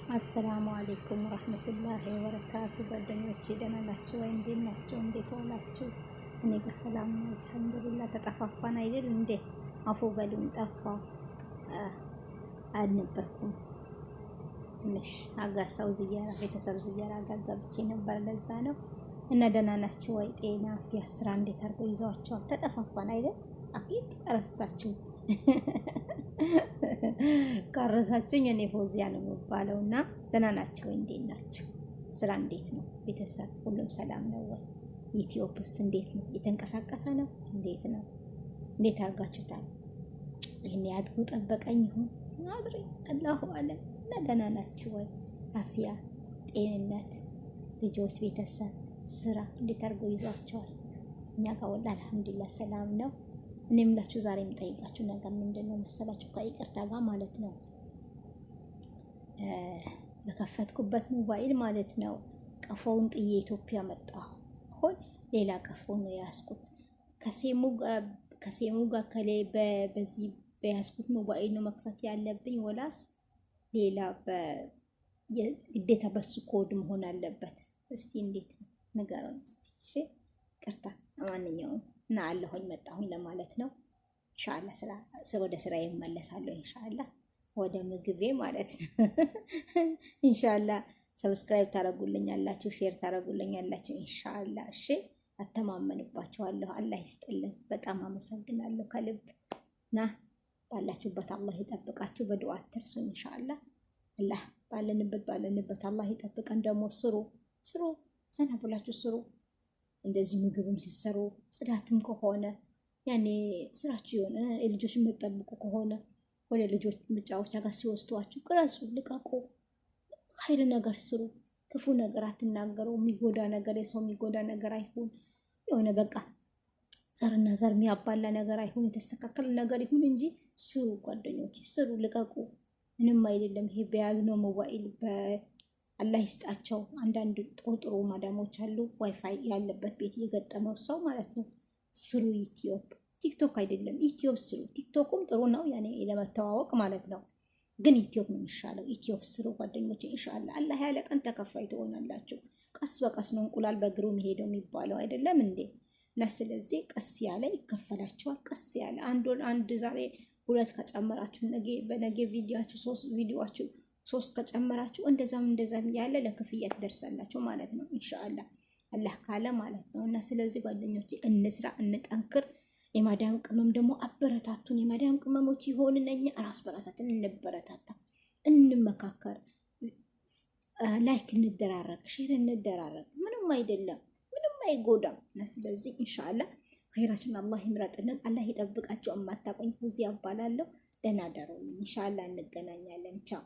አሰላሙ አሌይኩም ወረህመቱላሂ ወበረካቱ። ጓደኞቼ ደህና ናችሁ ወይ? እንዴት ናቸው? እንዴት ዋላችሁ? እኔ ጋር ሰላም ነው አልሐምዱሊላህ። ተጠፋፋን አይደል እንዴ? አፉ በሉኝ ጠፋ አልነበርኩም። ትንሽ ሀገር ሰው ዝያራ ቤተሰብ ዝያራ ጋር ገብቼ ነበር፣ ለዛ ነው። እና ደህና ናችሁ ወይ? ጤና አፍያ፣ ስራ እንዴት አድርጎ ይዘዋቸዋል? ተጠፋፋን አይደል? አኪድ ረሳችሁ። ካረሳችሁኝ እኔ ፎዚያ ነው የምባለው። እና ደህና ናቸው ወይ? እንዴት ናቸው? ስራ እንዴት ነው? ቤተሰብ ሁሉም ሰላም ነው ወይ? ኢትዮፕስ እንዴት ነው? የተንቀሳቀሰ ነው? እንዴት ነው? እንዴት አድርጋችሁታል? ይህን ያድጉ ጠበቀኝ ይሁን አድሪ አላሁ አለም። እና ደህና ናችሁ ወይ? አፍያ፣ ጤንነት፣ ልጆች፣ ቤተሰብ፣ ስራ እንዴት አድርጎ ይዟቸዋል? እኛ ጋር ወላ አልሐምዱሊላህ ሰላም ነው። እኔ የምላችሁ ዛሬ የምጠይቃችሁ ነገር ምንድን ነው መሰላችሁ? ከይቅርታ ጋር ማለት ነው፣ በከፈትኩበት ሞባይል ማለት ነው ቀፎውን ጥዬ ኢትዮጵያ መጣሁ። አሁን ሌላ ቀፎ ነው የያዝኩት። ከሴሙ ጋር ከሌ በዚህ በያዝኩት ሞባይል ነው መክፈት ያለብኝ ወላስ ሌላ ግዴታ በሱ ኮድ መሆን አለበት? እስቲ እንዴት ነው ንገሩኝ እስቲ። እሺ ይቅርታ። ማንኛውም እና አለሁኝ መጣሁኝ ለማለት ነው። ኢንሻአላህ ወደ ስራ ይመለሳለሁ። ኢንሻአላህ ወደ ምግቤ ማለት ነው። ኢንሻአላህ subscribe ታረጉልኛላችሁ፣ share ታረጉልኛላችሁ። ኢንሻአላህ እሺ፣ አተማመንባችኋለሁ። አላህ ይስጥልን። በጣም አመሰግናለሁ ከልብ ና ባላችሁበት አላህ ይጠብቃችሁ። በዱዓ አትርሱኝ። ኢንሻአላህ አላህ ባለንበት ባለንበት አላህ ይጠብቀን። ደግሞ ስሩ ስሩ፣ ዘና ብላችሁ ስሩ። እንደዚህ ምግብም ሲሰሩ ጽዳትም ከሆነ ያኔ ስራችሁ የሆነ የልጆች የምትጠብቁ ከሆነ ወደ ልጆች መጫወቻ ጋር ሲወስዷችሁ ቅረጹ፣ ልቀቁ፣ ኸይር ነገር ስሩ። ክፉ ነገር አትናገሩ። የሚጎዳ ነገር የሰው የሚጎዳ ነገር አይሁን። የሆነ በቃ ዘርና ዘር የሚያባላ ነገር አይሁን። የተስተካከለ ነገር ይሁን እንጂ ስሩ፣ ጓደኞች ስሩ፣ ልቀቁ። ምንም አይደለም። ይሄ በያዝነው ሞባይል አላህ ይስጣቸው። አንዳንድ ጥሩ ጥሩ ማዳሞች አሉ፣ ዋይፋይ ያለበት ቤት የገጠመው ሰው ማለት ነው። ስሩ ዩቲዩብ፣ ቲክቶክ አይደለም ዩቲዩብ ስሩ። ቲክቶኩም ጥሩ ነው ያኔ ለመተዋወቅ ማለት ነው፣ ግን ዩቲዩብ ነው የሚሻለው። ዩቲዩብ ስሩ ጓደኞች፣ ኢንሻአላህ አላህ ያለ ቀን ተከፋይ ትሆናላችሁ። ቀስ በቀስ ነው እንቁላል በእግሩ የሚሄደው የሚባለው አይደለም እንዴ? እና ስለዚህ ቀስ ያለ ይከፈላቸዋል። ቀስ ያለ አንድ ዛሬ ሁለት ከጨመራችሁ ነገ በነገ ቪዲዮአችሁ ሶስት ቪዲዮአችሁ ሶስት ከጨመራችሁ እንደዛም እንደዛም እያለ ለክፍያ ትደርሳላችሁ ማለት ነው። ኢንሻአላህ አላህ ካለ ማለት ነው። እና ስለዚህ ጓደኞቼ እንስራ፣ እንጠንክር። የማዳም ቅመም ደግሞ አበረታቱን። የማዳም ቅመሞች ይሆንን እኛ ራስ በራሳችን እንበረታታ፣ እንመካከር፣ like እንደራረግ፣ share እንደራረግ። ምንም አይደለም፣ ምንም አይጎዳም። እና ስለዚህ ኢንሻአላህ ኸይራችን አላህ ይምረጥልን፣ አላህ ይጠብቃችሁ። አማታቆኝ ሁዚ እባላለሁ። ደህና ደሩ። ኢንሻአላህ እንገናኛለን። ቻው።